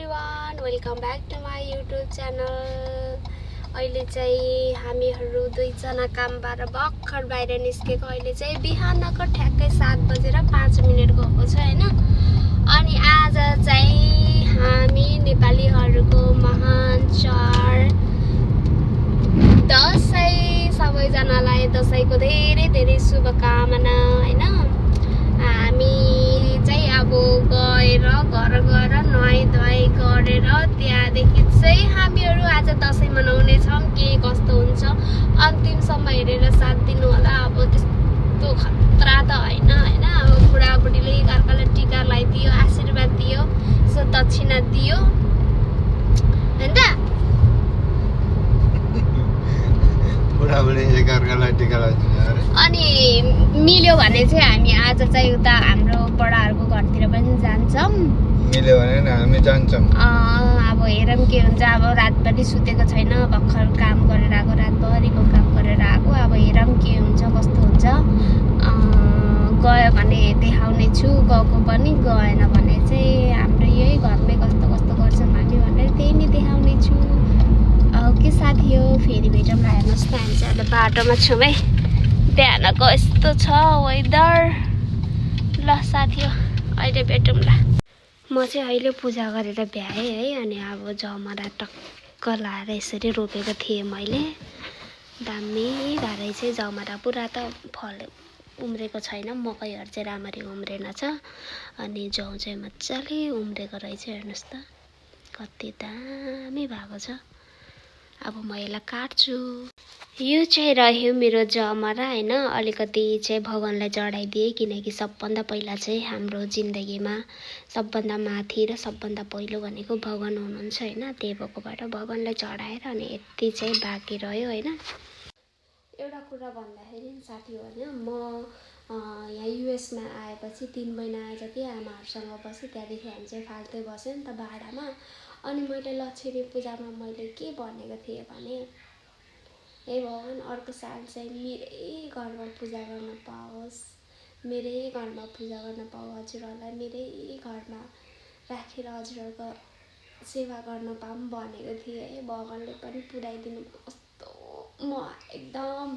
Everyone, welcome back to my YouTube channel. अहिले चाहिँ हामीहरू दुईजना कामबाट भर्खर बाहिर निस्केको। अहिले चाहिँ बिहानको ठ्याक्कै 7:05 गएको छ हैन। अनि आज चाहिँ हामी नेपालीहरूको महान चाड दसैँ। सबैजनालाई दसैँको धेरै धेरै शुभकामना हैन। हामी चाहिँ अब गएर घर गएर नुहाई धुवाई गरेर त्यहाँदेखि चाहिँ हामीहरू आज दसैँ मनाउने छौँ। के कस्तो हुन्छ अन्तिमसम्म हेरेर साथ दिनु होला। अब त्यस्तो खतरा त होइन हैन। अब बुढाबुढीले एकअर्कालाई टिका लगाइदियो, आशीर्वाद दियो, सो दक्षिणा दियो हैन त। बुढाबुढी एकअर्कालाई टिका लगाइदिन्छ अरे। अनि मिल्यो भने चाहिँ हामी आज चाहिँ उता हाम्रो बडाहरूको घरतिर पनि जान्छौँ। मिल्यो भने हामी जान्छौँ। अब हेरौँ के हुन्छ। अब रातभरि सुतेको छैन, भर्खर काम गरेर आएको, रातभरिको काम गरेर आएको। अब हेरौँ के हुन्छ कस्तो हुन्छ। गयो भने देखाउने छु, गएको पनि, गएन भने चाहिँ हाम्रो यही घरमै कस्तो कस्तो गर्छौँ हामी भनेर त्यही नै देखाउने छु। के साथी हो, फेरि भेटौँ। हेर्नुहोस् न, हामी चाहिँ अहिले बाटोमा छौँ है। बिहानको यस्तो छ वेदर। ल साथी हो, अहिले भेटौँ ल। म चाहिँ अहिले पूजा गरेर भ्याएँ है। अनि अब जमरा टक्क लाएर यसरी रोपेको थिएँ मैले। दामी भएर चाहिँ जमरा पुरा त फल उम्रेको छैन। मकैहरू चाहिँ राम्ररी उम्रेन छ। अनि जौ चाहिँ मजाले उम्रेको रहेछ। हेर्नुहोस् त कति दामी भएको छ। अब म यसलाई काट्छु। यो चाहिँ रह्यो मेरो जमरा हैन। अलिकति चाहिँ भगवानलाई चढाइदिएँ, किनकि सबभन्दा पहिला चाहिँ हाम्रो जिन्दगीमा सबभन्दा माथि र सबभन्दा पहिलो भनेको भगवान हुनुहुन्छ हैन। त्यही भएकोबाट भगवानलाई चढाएर अनि यति चाहिँ बाँकी रह्यो हैन। एउटा कुरा भन्दाखेरि साथी हो हैन, म यहाँ युएसमा आएपछि 3 महिना आए जति आमाहरूसँग बसेँ। त्यहाँदेखि हामी चाहिँ फाल्टै बस्यो नि त भाडामा। अनि मैले लक्ष्मी पूजामा मैले के भनेको थिएँ भने, हे भगवान अर्को साल चाहिँ मेरै घरमा पूजा गर्न पाओस्, मेरै घरमा पूजा गर्न पाऊँ, हजुरहरूलाई मेरै घरमा राखेर हजुरहरूको सेवा गर्न पाऊँ भनेको थिएँ है। भगवानले पनि पुऱ्याइदिनु। कस्तो म एकदम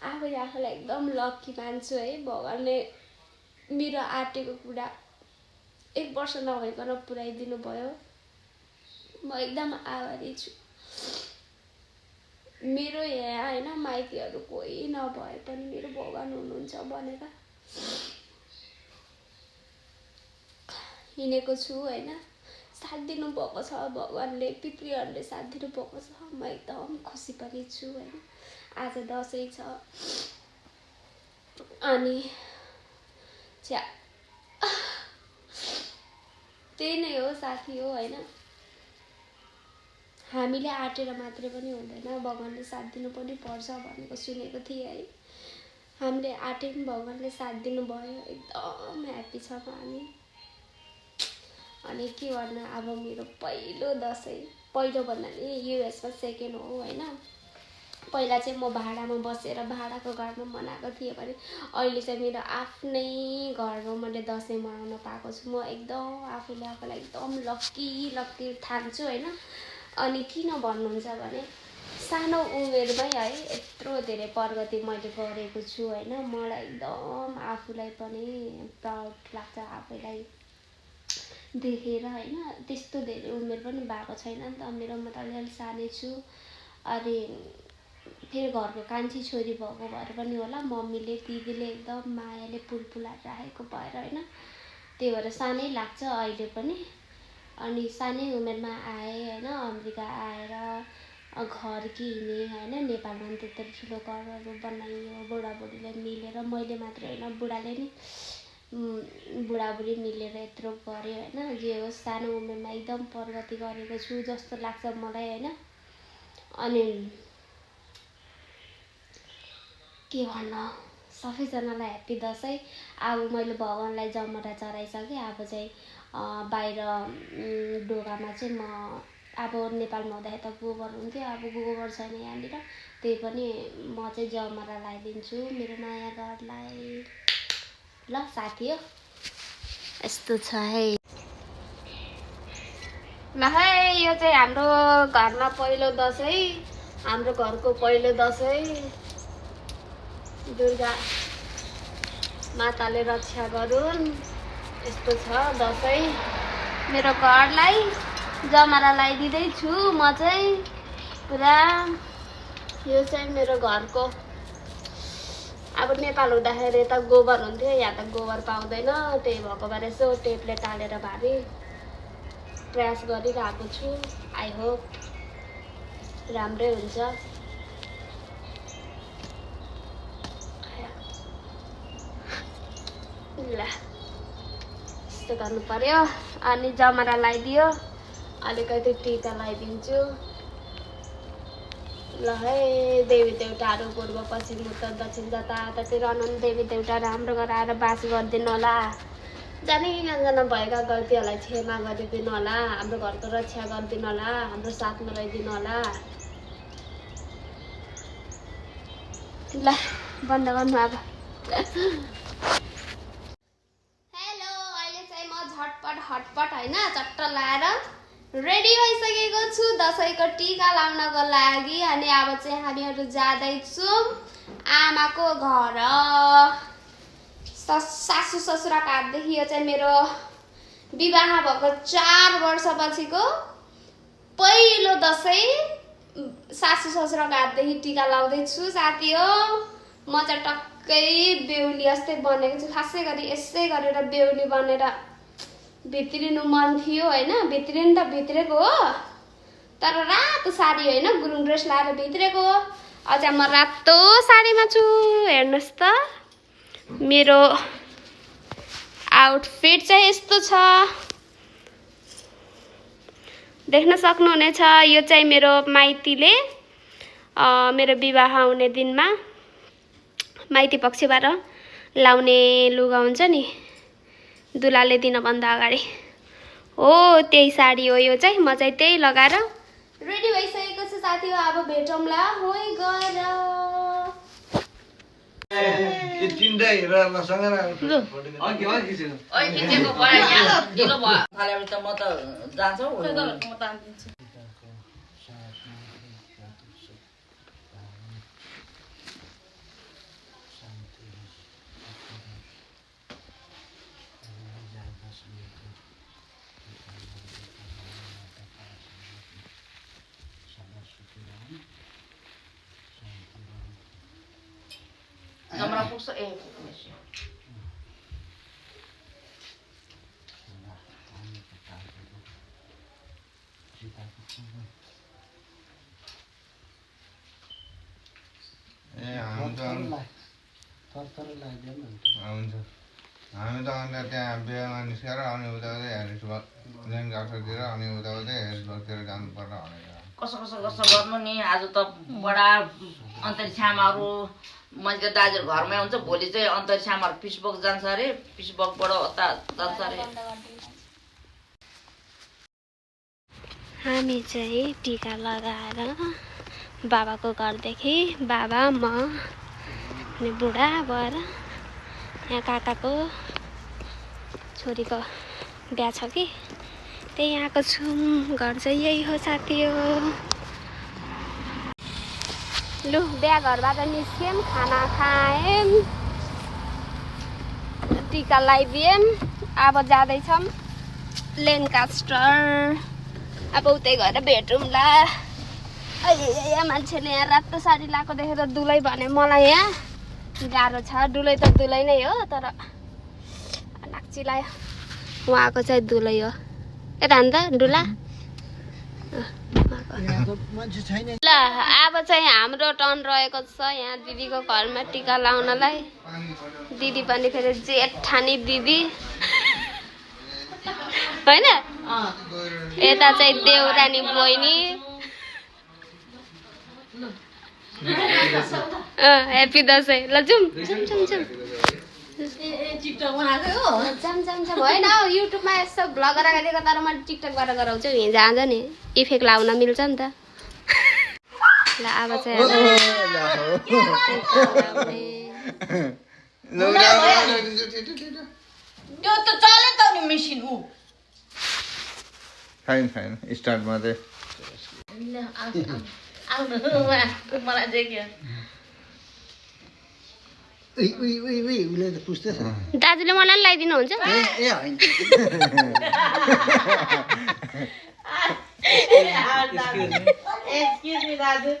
आफूलाई एकदम लक्की मान्छु है। भगवानले मेरो आँटेको कुरा 1 वर्ष नभइकन पुऱ्याइदिनु भयो। म एकदम आभारी छु। मेरो यहाँ हैन माइतीहरू कोही नभए पनि मेरो भगवान हुनुहुन्छ भनेर हिँडेको छु हैन। साथ दिनु भएको छ भगवानले, पितृहरूले साथ दिनु भएको छ। म एकदम खुसी पनि छु हैन। आज दसैँ छ अनि त्यही नै हो साथी हो हैन। हामीले आँटेर मात्रै पनि हुँदैन, भगवानले साथ दिनु पनि पर्छ भनेको सुनेको थिएँ है। हामीले आँटे पनि भगवानले साथ दिनुभयो। एकदम ह्याप्पी छौँ हामी। अनि के भन्नु, अब मेरो पहिलो दसैँ, पहिलो भन्दा नि युएसमा सेकेन्ड हो हैन। पहिला चाहिँ म भाडामा बसेर भाडाको घरमा मनाएको थिएँ भने अहिले चाहिँ मेरो आफ्नै घरमा मैले दसैँ मनाउन पाएको छु। म एकदम आफूलाई एकदम लक्की ठान्छु हैन। अनि किन भन्नुहुन्छ भने सानो उमेरमै है यत्रो धेरै प्रगति मैले गरेको छु हैन। मलाई एकदम आफूलाई पनि प्राउड लाग्छ आफैलाई देखेर हैन। त्यस्तो धेरै उमेर पनि भएको छैन नि त मेरो, म त अलिअलि सानै छु। अनि फेरि घरको कान्छी छोरी भएको भएर पनि होला, मम्मीले दिदीले एकदम मायाले पुलपुलाएर राखेको भएर हैन। त्यही भएर सानै लाग्छ अहिले पनि। अनि सानै उमेरमा आएँ हैन, अमेरिका आएर घर किनेँ हैन। नेपालमा पनि त्यत्रो ठुलो घरहरू बनाइयो बुढाबुढीले मिलेर। मैले मात्र हैन, बुढाबुढी मिलेर यत्रो गऱ्यो हैन। जे होस् सानो उमेरमा एकदम प्रगति गरेको छु जस्तो लाग्छ मलाई हैन। अनि के भन्नु, सबैजनालाई ह्याप्पी दसैँ। अब मैले भगवानलाई जमरा चढाइसकेँ। अब चाहिँ बाहिर ढोकामा चाहिँ म अब नेपालमा हुँदाखेरि त गोबर हुन्थ्यो, अब गोबर छैन यहाँनिर। त्यही पनि म चाहिँ जमरा लगाइदिन्छु मेरो नयाँ घरलाई। ल साथी हो, यस्तो छ है। यो चाहिँ हाम्रो घरमा पहिलो दसैँ, हाम्रो घरको पहिलो दसैँ। दुर्गा माताले रक्षा गरून्। यस्तो छ दसैँ। मेरो घरलाई जमरा लगाइदिँदैछु म चाहिँ पुरा। यो चाहिँ मेरो घरको। अब नेपाल हुँदाखेरि त गोबर हुन्थ्यो, यहाँ त गोबर पाउँदैन, त्यही भएको भएर यसो टेपले टालेर भारी प्रयास गरिरहेको छु। आई होप राम्रै हुन्छ। ल यस्तो गर्नु पर्यो। अनि जमरा लगाइदियो, अलिकति टिका लगाइदिन्छु। ल है देवी देउताहरू पूर्व पश्चिम उत्तर दक्षिण जताततै रहनुहुने देवी देउताहरू हाम्रो घर आएर बास गरिदिनु होला। जानी अनजाना भएका गल्तीहरूलाई क्षमा गरिदिनु होला। हाम्रो घरको रक्षा गरिदिनु होला। हाम्रो साथमा रहिदिनु होला। ल बन्द गर्नु अब। हेलो, अहिले चाहिँ म झटपट हटपट होइन चट्ट लाएर रेडी भइसकेको छु दसैँको टिका लाउनको लागि। अनि अब चाहिँ हामीहरू जाँदैछौँ आमाको घर। सासू ससुराको हातदेखि यो चाहिँ मेरो विवाह भएको 4 वर्षपछिको पहिलो दसैँ सासू ससुराको हातदेखि टिका लाउँदैछु साथी हो। म चाहिँ टक्कै बेहुली जस्तै बनेको छु। खासै गरी यसै गरेर बेहुली बनेर भित्रिनु मन थियो होइन। भित्रिनु त भित्रेको हो, तर रातो साडी होइन गुरुङ ड्रेस लाएर भित्रेको हो। अझ म रातो साडीमा छु। हेर्नुहोस् त मेरो आउटफिट चाहिँ यस्तो छ, देख्न सक्नुहुनेछ। यो चाहिँ मेरो माइतीले मेरो विवाह हुने दिनमा माइती पक्षबाट लाउने लुगा हुन्छ नि, दुलाले दिनभन्दा अगाडि हो त्यही साडी हो यो चाहिँ। म चाहिँ त्यही लगाएर रेडी भइसकेको छु साथी हो। अब भेटौँला होइ गएर। Nomor puso eh. हामी त अन्त त्यहाँ बिहामा निस्केर अनि उताउतै हेरिसबर्ग गाउँतिर अनि उताउतै हेरिसबर्गतिर जानुपर्छ भनेर कसो कसो कसो गर्नु नि। आज त बडा अन्तरिक्षमाहरू मैले दाजुहरू घरमै हुन्छ, भोलि चाहिँ अन्तरिक्षमाहरू पिसबोक जान्छ अरे, पिसबोकबाट उता जान्छ अरे। हामी चाहिँ टिका लगाएर बाबाको घरदेखि बाबा म अनि बुढा भएर यहाँ काकाको छोरीको बिहा छ कि त्यही आएको छौँ। घर चाहिँ यही हो साथी हो। लु बिहा घरबाट निस्क्यौँ, खाना खायौँ, टिका लगाइदियौँ। अब जाँदैछौँ लेन्कास्टर। अब उतै गएर भेटौँला। मान्छेले यहाँ रातो साडी लगाएको देखेर दुलै भने मलाई यहाँ गाह्रो छ। दुलै त दुलै नै हो, तर नाक्ची लाग्यो। उहाँको चाहिँ दुलै हो। यता अन्त डुला ल। अब चाहिँ हाम्रो टर्न रहेको छ यहाँ दिदीको घरमा टिका लाउनलाई। दिदी पनि फेरि जेठानी दिदी होइन। यता चाहिँ देउरानी बहिनी। ह्याप्पी दसैँ। ल जाउँ जाउँ जाउँ जाम जाम जाम होइन हौ। युट्युबमा यस्तो भ्लग राखिदिएको, तर मैले टिकटकबाट गराउँछु। हिँड जान्छ नि, इफेक्ट लाउन मिल्छ नि त। ल अब चाहिँ त्यो त चले त नि मेसिन उ छैन छैन स्टार्टमा चाहिँ आउनु मलाई देख्यो उसले त पुस्दैछ दाजुले मलाई पनि ल्याइदिनुहुन्छ ए होइन एक्सक्युज मी दाजु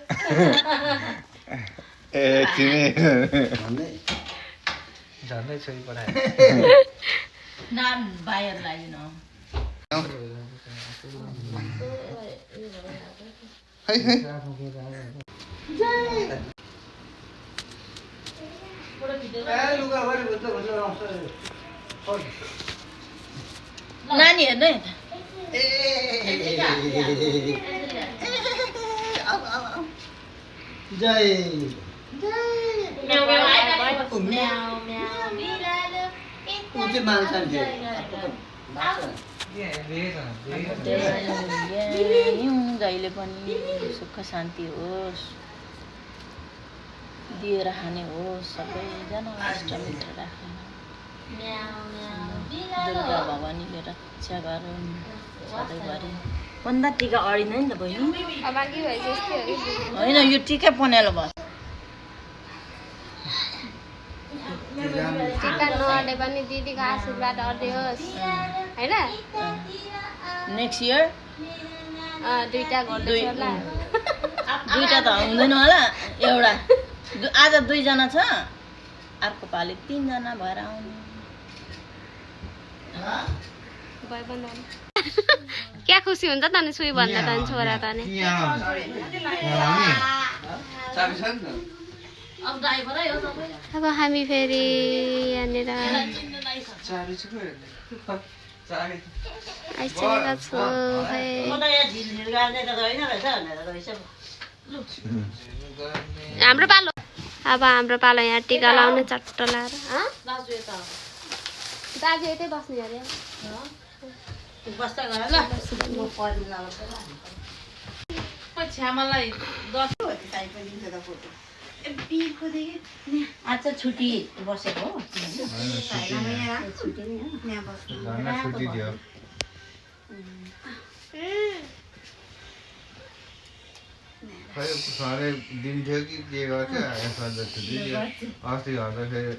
ए चिने भन्दै झन्डै छोरी पठायो नाम भाइहरू ल्याइदिनु है है नानी हेर्नु जय ऊ चाहिँ मान्छन् जहिले पनि सुख शान्ति होस् दिएर खाने होस् सबैजना इष्टमित्र राख्ने दुर्गा भवानीले रक्षा गरून् सधैँभरि भन्दा टिका अडिँदैन नि त बहिनी होइन यो टिकै पनेलो भयो टिका नअडे पनि दिदीको आशीर्वाद अड्योस् होइन नेक्स्ट इयर दुईटा गर्दैछ होला दुईटा त हुँदैन होला एउटा आज दुईजना छ अर्को पालि 3 जना भएर आउनु क्या खुसी हुन्छ त नि सुई भन्न त नि छोरा त नि अब हामी फेरि यहाँनिर आइसकेका छौँ हाम्रो पालो अब हाम्रो पालो यहाँ टिका लाउने चट्ट लाएर दाजु यतै बस्ने अरे छ्यामालाई 10 आज छुट्टी बसेको हो छुट्टी दियो खै सधैँ दिन्थ्यो कि के गर्छ यसमा त छुट्टी दियो अस्ति घर त फेरि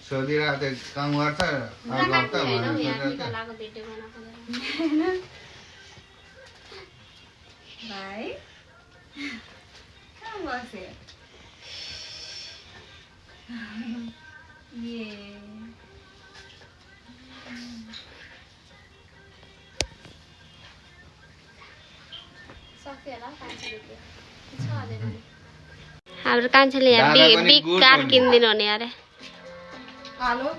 सोधिरहेको थियो काम गर्छ अर्को हप्ता भनेर हाम्रो कान्छेले यहाँ बिग कार किनिदिनु हुने अरे हेलो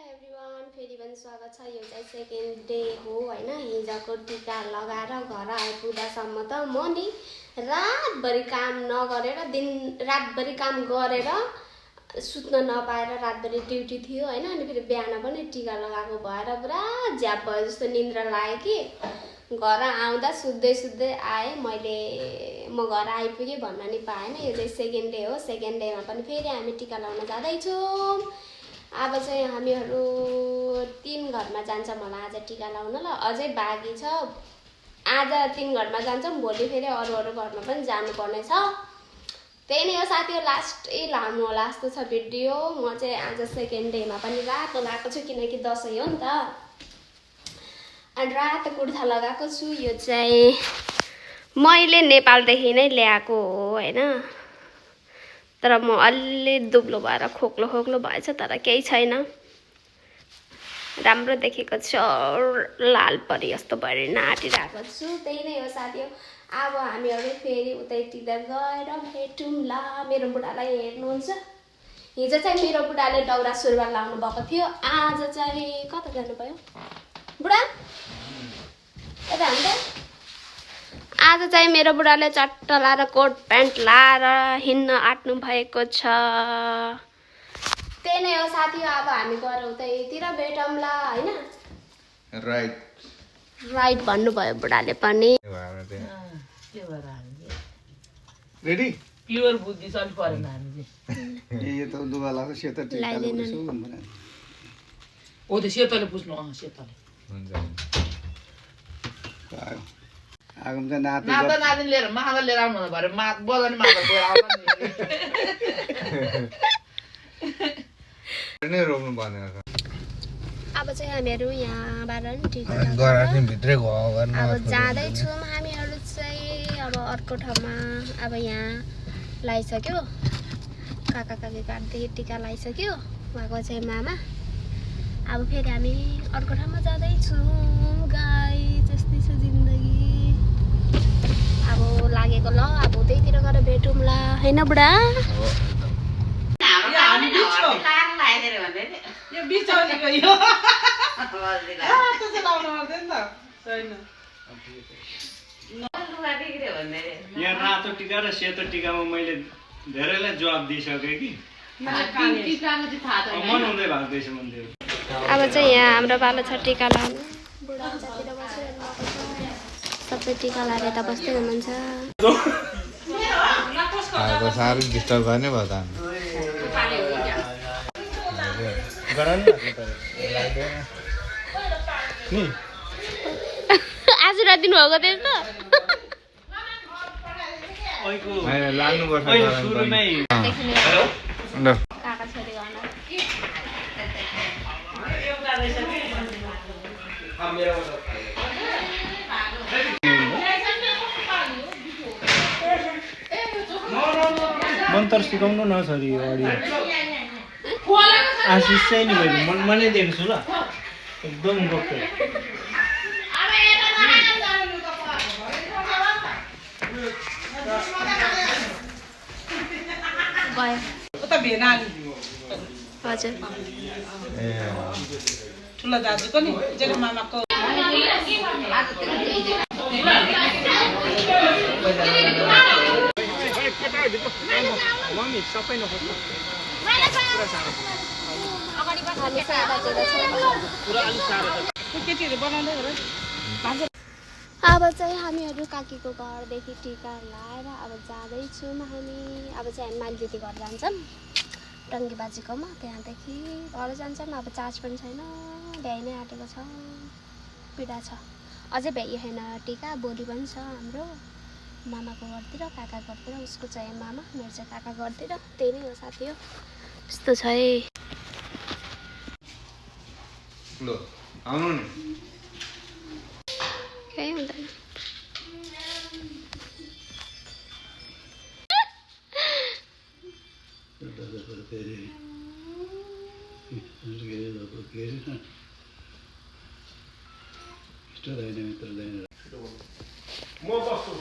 एभ्रिवान फेरि पनि स्वागत छ यो चाहिँ सेकेन्ड डे हो होइन हिजोको टिका लगाएर घर आइपुग्दासम्म त म नि रातभरि काम नगरेर रातभरि काम गरेर सुत्न नपाएर रातभरि ड्युटी थियो होइन अनि फेरि बिहान पनि टिका लगाएको भएर पुरा झ्याप भयो जस्तो निन्द्रा लाग्यो कि घर आउँदा सुत्दै सुत्दै आएँ मैले म घर आइपुगेँ भन्न नि पाएन यो चाहिँ सेकेन्ड डे हो सेकेन्ड डेमा पनि फेरि हामी टिका लगाउन जाँदैछौँ अब चाहिँ हामीहरू 3 घरमा जान्छ मलाई आज टिका लाउन ल अझै बाँकी छ आज 3 घरमा जान्छौँ भोलि फेरि अरू अरू घरमा पनि जानुपर्ने छ त्यही नै हो साथीहरू लास्टै लामो होला जस्तो छ भिडियो म चाहिँ आज सेकेन्ड डेमा पनि रातो लगाएको छु किनकि दसैँ हो नि त अनि रातो कुर्ता लगाएको छु यो चाहिँ मैले नेपालदेखि नै ल्याएको हो होइन तर म अलि दुब्लो भएर खोक्लो खोक्लो भएछ तर केही छैन राम्रो देखेको छ लाल परी जस्तो भएर नाटिरहेको छु त्यही नै हो साथीहरू अब हामीहरू फेरि उतैतिर गएर भेटौँला मेरो बुढालाई हेर्नुहुन्छ हिजो चाहिँ मेरो बुढाले दौरा सुरुवाल लाउनु भएको थियो आज चाहिँ कता जानुभयो बुढा यता हामी आज चाहिँ मेरो बुढाले चट्ट लाएर कोट प्यान्ट लाएर हिँड्न आँट्नु भएको छ त्यही नै हो साथी अब हामी गएर उतैतिर भेटौँला होइन राइट भन्नुभयो बुढाले पनि रेडी प्योर बुद्धि चाहिँ अलिक परेन हामी चाहिँ यो त लुगा लगाएको सेतो टिका लगाइदिएन लगाएको छु भनेर। हो त्यो सेतोले पुज्नु सेतोले हुन्छ आगो त नाति नाता नातिनी लिएर मादल लिएर आउनु भरे बजाउने मादल गएर आउनु नै रोप्नु पर्ने रहेछ अब चाहिँ हामीहरू यहाँबाट नि टिका गराएको भित्रै घाउ गर्न अब जाँदैछौँ हामीहरू चाहिँ अब अर्को ठाउँमा अब यहाँ लगाइसक्यो काका काकी काट्दै टिका लगाइसक्यो उहाँको चाहिँ मामा अब फेरि हामी अर्को ठाउँमा जाँदैछौँ गाई त्यस्तै छ जिन्दगी अब लागेको ल अब उतैतिर गएर भेटौँला होइन बुढा यो बिचौलीको यो त्यसो लाउनु पर्दैन त छैन यहाँ रातो टिका र सेतो टिकामा मैले धेरैलाई जवाब दिइसकेँ कि मन हुँदै भएको रहेछ मन्दिर। अब चाहिँ यहाँ हाम्रो बालो छ टिका लाउनु बुढा उतातिर बसिरहनु भएको छ सबै टिका लाएर यता बस्दै हुनुहुन्छ अब साह्रै डिस्टर्ब गर्ने भयो त आज रात दिनु भएको त्यस्तो लाग्नुपर्छ काका छोरी गर्न मन्त्र सिकाउनु न छोरी अडियो आशिष चाहिँ नि मैले मनै दिएको छु ल एकदम रोक्दै उता भेनाली हजुर ठुलो दाजुको नि जेठो मामाको केटीहरू बनाउँदै हो अब चाहिँ हामीहरू काकीको घरदेखि टिका लाएर अब जाँदैछौँ हामी अब चाहिँ हामी माइली दिदी घर जान्छौँ टङ्गी बाजीकोमा त्यहाँदेखि घर जान्छौँ अब चार्ज पनि छैन भ्याइ नै आँटेको छ पीडा छ अझै भ्याइएन टिका भोलि पनि छ हाम्रो मामाको घरतिर काका घरतिर उसको चाहिँ मामा मेरो चाहिँ काका घरतिर त्यही नै हो साथी हो यस्तो छ है ल आउनु नि केही हुँदैन म बस्छु